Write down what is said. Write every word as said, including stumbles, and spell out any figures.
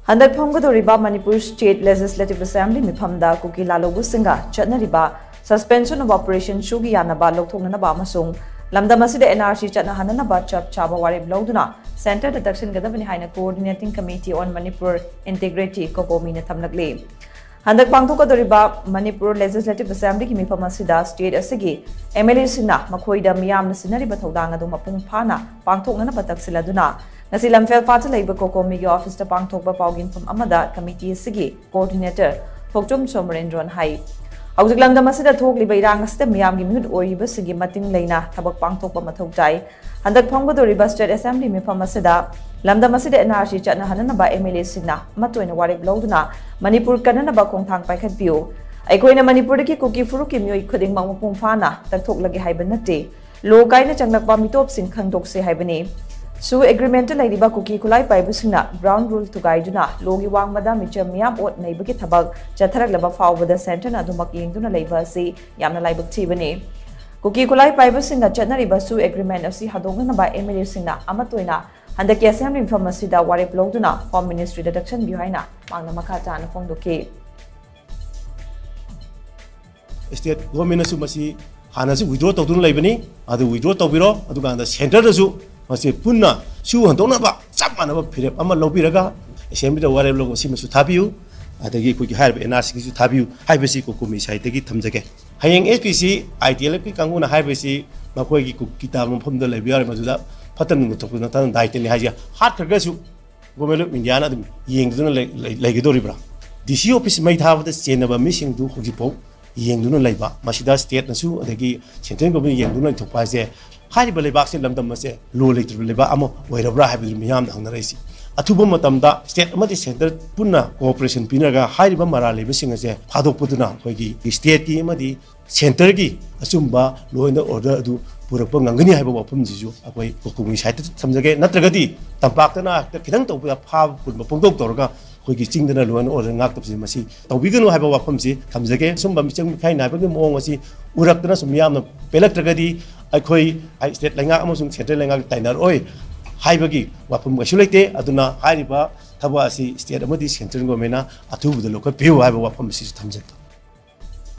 ꯍꯟꯗꯛ ꯐꯝꯒꯗꯧꯔꯤꯕ Manipur state legislative assembly ꯃꯤꯐꯝꯗ ꯀꯨꯀꯤ ꯂꯥꯂꯣꯡꯕꯁꯤꯡꯒ ꯆꯠꯅꯔꯤꯕ suspension of operation ꯁꯨꯒꯤ ꯌꯥꯅꯕ ꯂꯧꯊꯣꯛꯅꯅꯕ ꯑꯃꯁꯨꯡ ꯂꯝꯗꯝ ꯑꯁꯤꯗ ꯑꯦꯟ ꯑꯥꯔ ꯁꯤ ꯆꯠꯅꯍꯟꯅꯅꯕ ꯆꯞ ꯆꯥꯕ ꯋꯥꯔꯦꯞ ꯂꯧꯗꯨꯅ ꯁꯦꯟꯇꯔꯗ ꯇꯛꯁꯤꯟꯒꯗꯕꯅꯤ ꯍꯥꯏꯅ ꯀꯣꯑꯣꯔꯗꯤꯅꯦꯇꯤꯡ ꯀꯃꯤꯇꯤ ꯑꯣꯟ ꯃꯅꯤꯄꯨꯔ ꯏꯟꯇꯤꯒ꯭ꯔꯤꯇꯤ, ꯀꯣꯀꯣꯃꯤꯅ ꯊꯝꯂꯛꯂꯤ꯫ ꯍꯟꯗꯛ ꯄꯥꯡꯊꯣꯛꯀꯗꯧꯔꯤꯕ ꯃꯅꯤꯄꯨꯔ ꯂꯦꯖꯤꯁꯂꯦꯇꯤꯚ ꯑꯦꯁꯦꯝꯕ꯭ꯂꯤꯒꯤ ꯃꯤꯐꯝ ꯑꯁꯤꯗ ꯁ꯭ꯇꯦꯠ ꯑꯁꯤꯒꯤ ꯑꯦꯝ ꯑꯦꯜ ꯑꯦꯁꯤꯡꯅ ꯃꯈꯣꯏꯗ ꯃꯤꯌꯥꯝꯅ ꯁꯤꯟꯅꯔꯤꯕ ꯊꯧꯗꯥꯡ ꯑꯗꯨ ꯃꯄꯨꯡ ꯐꯥꯅ ꯄꯥꯡꯊꯣꯛꯅꯅꯕ ꯇꯛꯁꯤꯜꯂꯗꯨꯅ ꯉꯁꯤ ꯂꯝꯐꯦꯜ ꯄꯥꯠꯇ ꯂꯩꯕ ꯀꯣꯀꯣꯃꯤꯒꯤ ꯑꯣꯐꯤꯁꯇ ꯄꯥꯡꯊꯣꯛꯄ ꯄꯥꯎꯒꯤ ꯃꯤꯐꯝ ꯑꯃꯗ ꯀꯃꯤꯇꯤ ꯑꯁꯤꯒꯤ ꯀꯣꯑꯣꯔꯗꯤꯅꯦꯇꯔ ꯊꯣꯛꯆꯣꯝ ꯁꯣꯃꯔꯦꯟꯗ꯭ꯔꯣꯅ ꯍꯥꯏ꯫ ꯍꯧꯖꯤꯛ ꯂꯝꯗꯝ ꯑꯁꯤꯗ ꯊꯣꯛꯂꯤꯕ ꯏꯔꯥꯡ ꯑꯁꯤꯗ ꯃꯤꯌꯥꯝꯒꯤ ꯃꯤꯍꯨꯠ ꯑꯣꯏꯔꯤꯕꯁꯤꯡꯒꯤ ꯃꯇꯤꯡ ꯂꯩꯅ ꯊꯕꯛ ꯄꯥꯡꯊꯣꯛꯄ ꯃꯊꯧ ꯇꯥꯏ꯫ ꯍꯟꯗꯛ ꯐꯝꯒꯗꯧꯔꯤꯕ ꯁ꯭ꯇꯦꯠ ꯑꯦꯁꯦꯝꯕ꯭ꯂꯤ ꯃꯤꯐꯝ ꯑꯁꯤꯗ ꯂꯝꯗꯝ ꯑꯁꯤꯗ and R C ꯆꯠꯅꯍꯟꯅꯅꯕ M L ꯑꯦꯁꯤꯡꯅ ꯑꯃꯠꯇ ꯑꯣꯏꯅ ꯋꯥꯔꯦꯞ ꯂꯧꯗꯨꯅ ꯃꯅꯤꯄꯨꯔ ꯀꯟꯅꯅꯕ ꯈꯣꯡꯊꯥꯡ ꯄꯥꯏꯈꯠꯄꯤꯌꯨ꯫ ꯑꯩꯈꯣꯏꯅ ꯃꯅꯤꯄꯨꯔꯗꯒꯤ ꯀꯨꯀꯤ ꯐꯨꯔꯨꯞꯀꯤ ꯃꯤꯑꯣꯏ ꯈꯨꯗꯤꯡꯃꯛ ꯃꯄꯨꯡ ꯐꯥꯅ ꯇꯛꯊꯣꯛꯂꯒꯦ ꯍꯥꯏꯕ ꯅꯠꯇꯦ꯫ ꯂꯣ ꯀꯥꯏꯅ ꯆꯪꯂꯛꯄ ꯃꯤꯇꯣꯞꯁꯤꯡ ꯈꯪꯗꯣꯛꯁꯤ ꯍꯥꯏꯕꯅꯤ꯫ ꯁꯨ ꯑꯦꯒ꯭ꯔꯤꯃꯦꯟꯇ ꯂꯩꯔꯤꯕ ꯀꯨꯀꯤ ꯈꯨꯠꯂꯥꯏ ꯄꯥꯏꯕꯁꯤꯡꯅ ꯒ꯭ꯔꯥꯎꯟ ꯔꯨꯜ ꯊꯨꯒꯥꯏꯗꯨꯅ ꯂꯣꯒꯤ ꯋꯥꯡꯃꯗ ꯃꯤꯆꯝ ꯃꯤꯌꯥꯝ ꯑꯣꯠ ꯅꯩꯕꯒꯤ ꯊꯕꯛ ꯆꯠꯊꯔꯛꯂꯕ ꯐꯥꯎꯕꯗ ꯁꯦꯟꯇꯔꯅ ꯑꯗꯨꯃꯛ ꯌꯦꯡꯗꯨꯅ ꯂꯩꯕ ꯑꯁꯤ ꯌꯥꯝꯅ ꯂꯥꯏꯕꯛ ꯊꯤꯕꯅꯤ꯫ ꯀꯨꯀꯤ ꯈꯨꯠꯂꯥꯏ ꯄꯥꯏꯕꯁꯤꯡꯒ ꯆꯠꯅꯔꯤꯕ ꯁꯨ ꯑꯦꯒ꯭ꯔꯤꯃꯦꯟ ꯑꯁꯤ ꯍꯟꯗꯣꯛꯅꯅꯕ ꯑꯦꯝ ꯑꯦꯜ ꯑꯦꯁꯤꯡꯅ ꯑꯃꯠꯇ ꯑꯣꯏꯅ ꯍꯟꯗꯛꯀꯤ ꯑꯁꯦꯝꯕ꯭ꯂꯤ ꯃꯤꯐꯝ ꯑꯁꯤꯗ ꯋꯥꯔꯦꯞ ꯂꯧꯗꯨꯅ ꯍꯣꯝ ꯃꯤꯅꯤꯁꯇ꯭ꯔꯤꯗ ꯇꯛꯁꯤꯟꯕꯤꯌꯨ ꯍꯥꯏꯅ ꯃꯍꯥꯛꯅ ꯃꯈꯥ ꯇꯥꯅ ꯐꯣꯡꯗꯣꯛꯈꯤ꯫ ꯁ꯭ꯇꯦꯠ ꯒꯣꯔꯃꯦꯟꯅꯁꯨ ꯃꯁꯤ ꯍꯥꯟꯅꯁꯨ ꯋꯤꯗ꯭ꯔꯣ ꯇꯧꯗꯨꯅ ꯂꯩꯕꯅꯤ, ꯑꯗꯨ ꯋꯤꯗ꯭ꯔꯣ ꯇꯧꯕꯤꯔꯣ꯫ ꯑꯗꯨꯀꯥꯟꯗ ꯁꯦꯟꯇꯔꯗꯁꯨ ꯃꯁꯤ ꯄꯨꯟꯅ ꯁꯨ ꯍꯟꯗꯣꯛꯅꯕ ꯆꯞ ꯃꯥꯟꯅꯕ ꯐꯤꯔꯦꯞ ꯑꯃ ꯂꯧꯕꯤꯔꯒ ꯑꯦꯁꯦꯝꯕ꯭ꯂꯤꯗ ꯋꯥꯔꯦꯞ ꯂꯧꯕ ꯁꯤꯃꯁꯨ ꯊꯥꯕꯤꯌꯨ, ꯑꯗꯒꯤ ꯑꯩꯈꯣꯏꯒꯤ ꯍꯥꯏꯔꯤꯕ ꯑꯦꯟ ꯑꯥꯔ ꯁꯤꯒꯤꯁꯨ ꯊꯥꯕꯤꯌꯨ ꯍꯥꯏꯕꯁꯤ ꯀꯣꯀꯣꯃꯤ ꯁꯥꯏꯠꯇꯒꯤ ꯊꯝꯖꯒꯦ꯫ ꯍꯌꯦꯡ ꯑꯦꯁ ꯄꯤ ꯁꯤ, ꯑꯥꯏ ꯇꯤ ꯑꯦꯜ ꯑꯦꯐꯀꯤ ꯀꯥꯡꯕꯨꯅ ꯍꯥꯏꯔꯤꯕꯁꯤ ꯃꯈꯣꯏꯒꯤ ꯀꯨꯀꯤ ꯇꯥꯕ ꯃꯐꯝꯗ ꯂꯩꯕ ꯌꯥꯎꯔꯤ, ꯃꯗꯨꯗ ꯐꯠꯇ ꯅꯨꯡꯗ ꯊꯣꯛꯄ ꯅꯠꯇꯅ ꯗꯥꯏꯇꯅꯤ ꯍꯥꯏꯁꯦ꯫ ꯍꯥꯠꯈ꯭ꯔꯒꯁꯨ ꯒꯣꯔꯃꯦꯟ ꯑꯣꯐ ꯏꯟꯗꯤꯌꯥꯅ ꯑꯗꯨꯝ ꯌꯦꯡꯗꯨꯅ ꯂꯩ-, ꯂꯩ-, ꯂꯩꯒꯗꯧꯔꯤꯕ꯭ꯔꯥ? ꯗꯤ ꯁꯤ ꯑꯣꯐꯤꯁ ꯃꯩ ꯊꯥꯕꯗ ꯆꯦꯟꯅꯕ ꯃꯤꯁꯤꯡꯗꯨ ꯍꯧꯖꯤꯛꯐꯥꯎ ꯌꯦꯡꯗꯨꯅ ꯂꯩꯕ, ꯃꯁꯤꯗ ꯁ꯭ꯇꯦꯠꯅꯁꯨ ꯑꯗꯒꯤ ꯁꯦꯟꯇ꯭ꯔꯦꯜ ꯒꯣꯔꯃꯦꯟ ꯌꯦꯡꯗꯨꯅ ꯂꯩꯊꯣꯛꯄ ꯍꯥꯏꯁꯦ, ꯍꯥꯏꯔꯤꯕ ꯂꯩꯕꯥꯛꯁꯦ ꯂꯝꯗꯝ ꯑꯁꯦ ꯂꯣ ꯂꯩꯇ꯭ꯔꯕ ꯂꯩꯕꯥꯛ ꯑꯃ ꯑꯣꯏꯔꯕ꯭ꯔꯥ ꯍꯥꯏꯕꯗꯨ ꯃꯤꯌꯥꯝꯅ ꯍꯪꯅꯔꯛꯏꯁꯤ꯫ ꯑꯊꯨꯕ ꯃꯇꯝꯗ ꯁ꯭ꯇꯦꯠ ꯑꯃꯗꯤ ꯁꯦꯟꯇꯔ ꯄꯨꯟꯅ ꯀꯣꯑꯣꯄꯔꯦꯁꯟ ꯄꯤꯅꯔꯒ ꯍꯥꯏꯔꯤꯕ ꯃꯔꯥꯜ ꯂꯩꯕꯁꯤꯡ ꯑꯁꯦ ꯐꯥꯗꯣꯛꯄꯗꯨꯅ ꯑꯩꯈꯣꯏꯒꯤ ꯁ꯭ꯇꯦꯠꯀꯤ ꯑꯃꯗꯤ ꯁꯦꯟꯇꯔꯒꯤ ꯑꯆꯨꯝꯕ law and order ꯑꯗꯨ ꯄꯨꯔꯛꯄ ꯉꯝꯒꯅꯤ ꯍꯥꯏꯕ ꯋꯥꯐꯝꯁꯤꯁꯨ ꯑꯩꯈꯣꯏ ꯀꯣꯀꯣꯃꯤ ꯁꯥꯏꯠꯇ ꯊꯝꯖꯒꯦ꯫ ꯅꯠꯇ꯭ꯔꯒꯗꯤ ꯇꯝꯄꯥꯛꯇꯅ ꯍꯦꯛꯇ ꯈꯤꯇꯪ ꯇꯧꯕꯗ ꯐꯥꯕ ꯄꯨꯟꯕ ꯄꯣꯡꯗꯣꯛ ꯇꯧꯔꯒ ꯑꯩꯈꯣꯏꯒꯤ ꯆꯤꯡꯗꯅ law and order ꯉꯥꯛꯇꯕꯁꯦ ꯃꯁꯤ ꯇꯧꯕꯤꯒꯅꯨ ꯍꯥꯏꯕ ꯋꯥꯐꯝꯁꯤ ꯊꯝꯖꯒꯦ꯫ ꯁꯨꯝꯕ ꯃꯤꯆꯪ ꯃꯤꯈꯥꯏ ꯅꯥꯏꯕꯒꯤ ꯃꯑꯣꯡ ꯑꯁꯤ ꯎꯔꯛꯇꯅ ꯁꯨꯝ ꯃꯤꯌꯥꯝꯅ ꯄꯦꯜꯂꯛꯇ꯭ꯔꯒꯗꯤ ꯑꯩꯈꯣꯏ ꯁ꯭ꯇꯦꯠ ꯂꯩꯉꯥꯛ ꯑꯃꯁꯨꯡ ꯁꯦꯟꯇ꯭ꯔꯦꯜ ꯂꯩꯉꯥꯛ ꯇꯥꯏꯅꯔꯛꯑꯣꯏ꯫ ꯍꯥꯏꯕꯒꯤ ꯋꯥꯐꯝ ꯀꯩꯁꯨ ꯂꯩꯇꯦ꯫ ꯑꯗꯨꯅ ꯍꯥꯏꯔꯤꯕ ꯊꯕꯛ ꯑꯁꯤ state ꯑꯃꯗꯤ central governmentꯅ ꯑꯊꯨꯕꯗ ꯂꯧꯈꯠꯄꯤꯌꯨ ꯍꯥꯏꯕ ꯋꯥꯐꯝ ꯑꯁꯤꯁꯨ ꯊꯝꯖꯒꯦ꯫